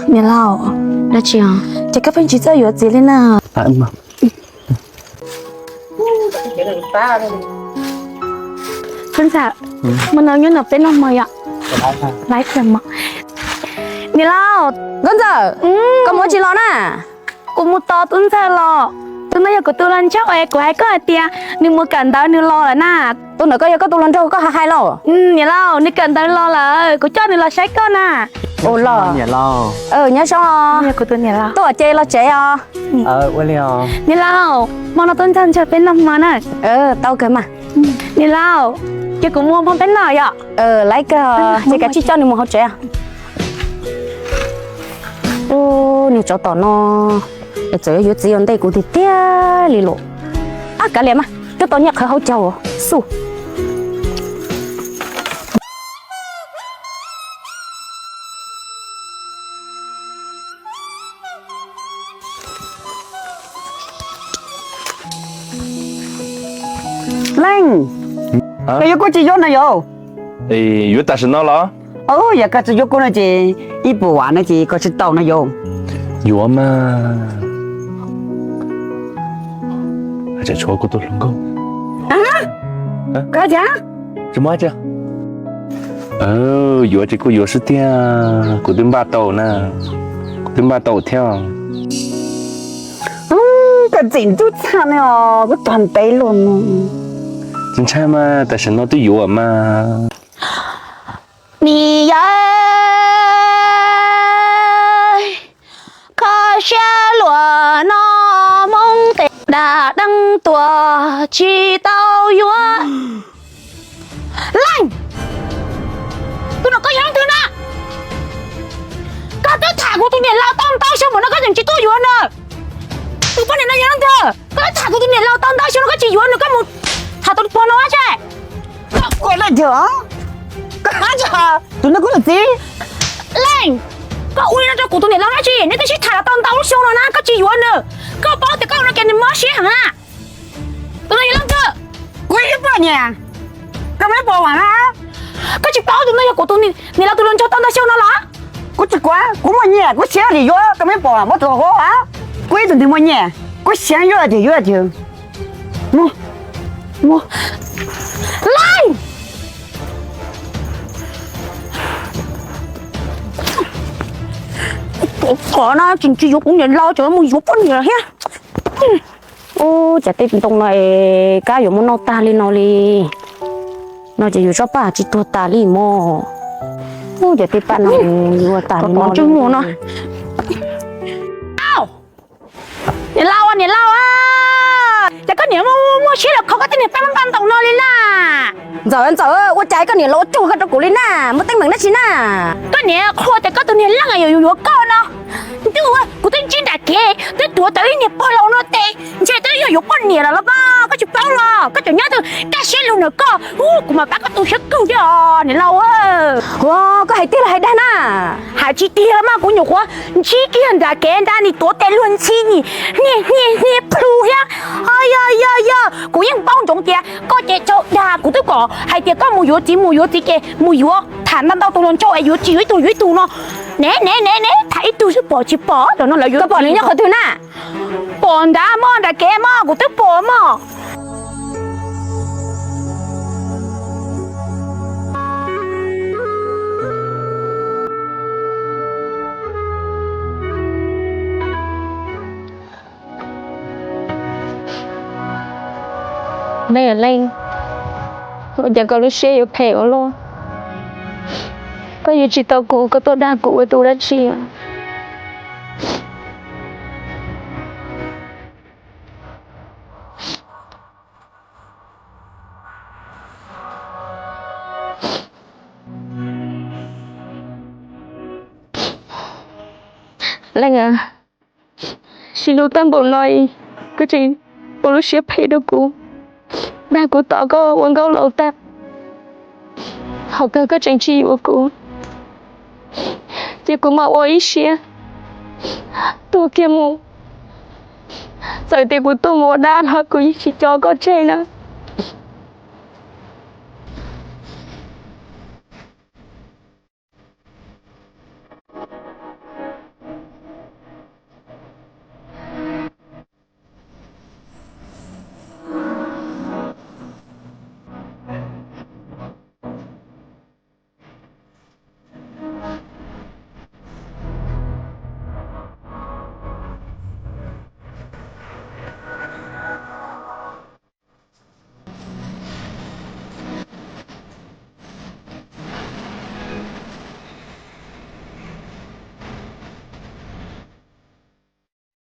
Niam laus, dab tsi os? Ces koj pheej tsis txawj yuav txiv li na. Tub ntxawm, mus no nyob no peb noj mov yom. Laiv kawg mov. Niam laus. Nkauj ntxawm, koj mus ua tsi los na? Kuv mus tos tub ntxawm los. Tus no yog kuv tus hluas nraug es kuv hais koj hais tias nws mus kawm ntawv nws los lawm na. Tus ntawd koj yog koj tus hluas nraug koj hais hais los? Niam laus, nws kawm ntawv los lawm, kuv coj nws los saib koj na. Ua los. Nyob zoo. Tuaj ces los tsev os. Niam laus, hmo no tub ntxawg ntshaw peb noj hmo na. Tau kawg mas. Niam laus, ces kuv mus hmo peb noj yom. Laiv kawg, ces kav tsij coj nws mus hauv tsev. Niag tsov tom no, es txawm yuav yuav txiv ua ntej kuv tiag tiag li los. Ab, kav liam mas, twb tau nyiaj qhawv hauv caug xwb. Leej, koj yuav koj tsis yuav no yom? Yuav tam sim no los? Yog koj tsis yuav kuv no ces ib puas vam no ces koj tsis tau no yom? Yuav mas. Tshuav kuv tus hluas nkauj. Koj cas? Tsis muaj tsi. Yuav ces kuj yuav xwb tiag, kuv twb npaj tau na, kuv twb npaj tau thiab. Koj txim ntxub tshaj ne os, kuv tuag ntev luaj no. Tsis ntshai mas, tam sim no twb yuav mas. Niam yawg, kho siab luag no, Hmoob tes dag deeb tuag tsis tau yuav. Leej, tus no koj yog leej twg na? Koj twb tham kuv tus niam laus tau ntau xyoo mus no koj tseem tsis tuaj yuav nws. Tus poj niam no yog leej twg? Koj twb tham kuv tus niam laus tau ntau xyoo no koj tsis yuav nws, koj mus tham tus pog no ua tsi? Koj ua leej twg? Koj hais tias tus no kuv tus txiv? Leej, koj ua li no rau kuv tus niam laus dab tsi? Neb twb sib tham los tau ntau lub xyoo no na koj tsis yuav nws. Koj paub tias koj ua no ces nws mob siab heev na. Tus no yog leej twg? Kuv ib poj niam. Koj muaj ib puas vam na? Koj tsis paub tus no yog kuv tus niam laus tus hluas nraug tau ntau xyoo no los? Kuv tsis, kuv, kuv muaj nyiaj kuv siab li yuav, koj muaj ib puas vam muab tus hauv a. Kuv ib tug twg muaj nyiaj, kuv siab yuav tiag yuav tiag. Leej, qhov no tseem tsis yuav kuv niam laus, tseem mus yuav poj niam thiab. Ub, cas tej ntoo no es kab yuav muab noj tag li no li. No ces yus tsob paj tsis tuag tas li mog. Ub, cas tej paj no yuav tag li no no. Niam laus, niam laus, cas koj niam muaj siab los kho koj tej niag paj npaj ntoo no li na? Ntxawm, ntxawm, ua cas koj niam los ua cuag koj rau kuv li na? Muaj teeb meem dab tsi na? Koj niam qhuas tias koj tus niag leej yuav yuav koj no. Ntuj, kuv twb ntsib nram kev twb tuav tau ib niag pog laus no tes, ntshe twb yog yuav poj niam lawm los mas koj tsis paub los koj tseem nyob twg kaj siab lug ntawm koj. Ub, kuv mam pab koj tu siab kawg thiab os niam laus. Ua, koj hais tiag los hais dag na? Hais tsis tiag los mas kuv nyuam qhuav ntsib kiag nram kev ntag, nws tuav tes luag ntxhi nim hnia hnia hnia plhu thiab. Yog yog yog, kuv yeej paub ntsoov tias koj ces tsaug dag, kuv twb kom hais tias koj mus yuav txiv mus yuav txiv ces mus yuav tham ntau ntau tus hluas nraug es yuav tsis yuav ib tug yuav ib tug no. Ne ne ne ne, tham ib tug xwb pom tsis pom, tam no lawv yuav. Koj pom nws nyob qhov twg na? Pom nrad mog, nram kev mog, kuv twb pom mog. Leej, ua cas koj lub siab yuav phem ua luaj? Koj yuav tsis tau kuv, koj tuaj dag kuv ua tus dab tsi? Leej, sib hlub tag npaum no, koj tseem ua lub siab phem rau kuv, dag kuv tos koj ua nkauj laus tag, hauv kawg koj tseem tsis yuav kuv, ces kuv mam ua ib siab tuag kiag mus. Txawm tias kuv tuag mus ua dab los kuv yeej tsis tso koj tseg na.